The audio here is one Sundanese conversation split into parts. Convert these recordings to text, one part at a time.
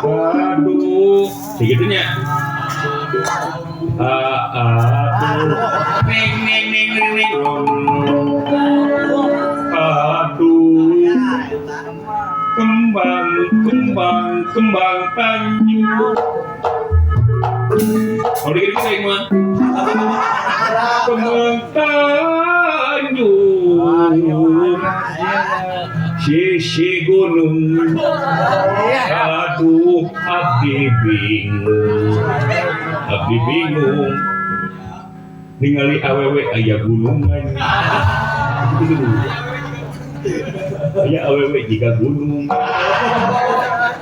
Aduh, segitunya. Aduh, neng neng neng neng neng. Aduh, kembang kembang kembang tanjung. Kalau dikit-dikit kayak mah. Kembang tanjung. Sisi gunung. Aduh, abdi bingung. Abdi bingung. Ningali awewe aya gunungan. Aya awewe jiga gunung.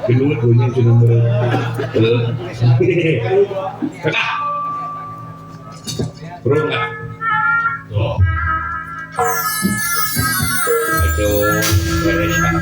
Gelut gunung cenah meureun. Kakak. Bro enggak? Tuh. Aduh, beres kan.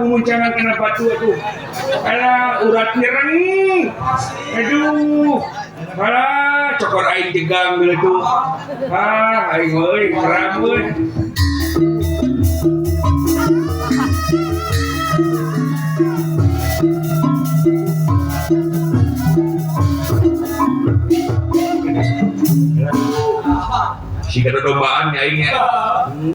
Muncangan kena batu aduh. Alah urat nyereng. Aduh. Alah cokor aing tegang gitu. Ah, aing euy kram euy. Siga dodombaan aing nya.